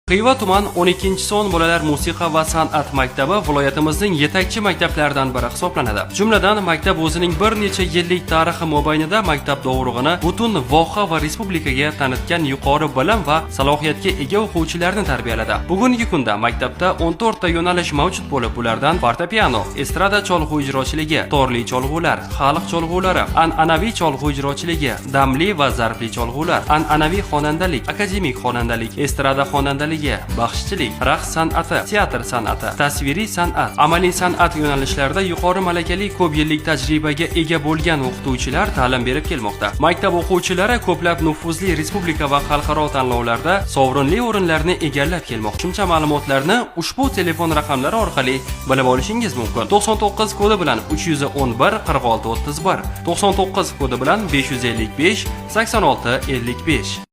Xiva tuman 12-son bolalar musiqa va san'at maktabi viloyatimizning yetakchi maktablaridan biri hisoblanadi. Jumladan, maktab o'zining bir necha yillik tarixi mobaynida maktab dovrug'ini butun voha va respublikaga tanitgan yuqori bilim va salohiyatga ega o'quvchilarni tarbiyaladi. Bugungi kunda maktabda 14 ta yo'nalish mavjud bo'lib, bulardan fortepiano, estrada cholg'u ijrochiligi, torli cholg'ular, xalq cholg'ulari, an'anaviy cholg'u ijrochiligi, damli va zarbli cholg'ular, an'anaviy xonandalik, akademik xonandalik, estrada xonandaligi, baxshichilik, raqs san'ati, teatr san'ati, tasviriy san'at, amaliy san'at yo'nalishlarida yuqori malakali, ko'p yillik tajribaga ega bo'lgan o'qituvchilar ta'lim berib kelmoqda. Maktab o'quvchilari ko'plab nufuzli respublika va xalqaro tanlovlarda sovrinli o'rinlarni egallab kelmoqda. Qo'shimcha ma'lumotlarni ushbu telefon raqamlari orqali bilib olishingiz mumkin: 99 kodi bilan 311 46 31, 99 kodi bilan 555 86 55.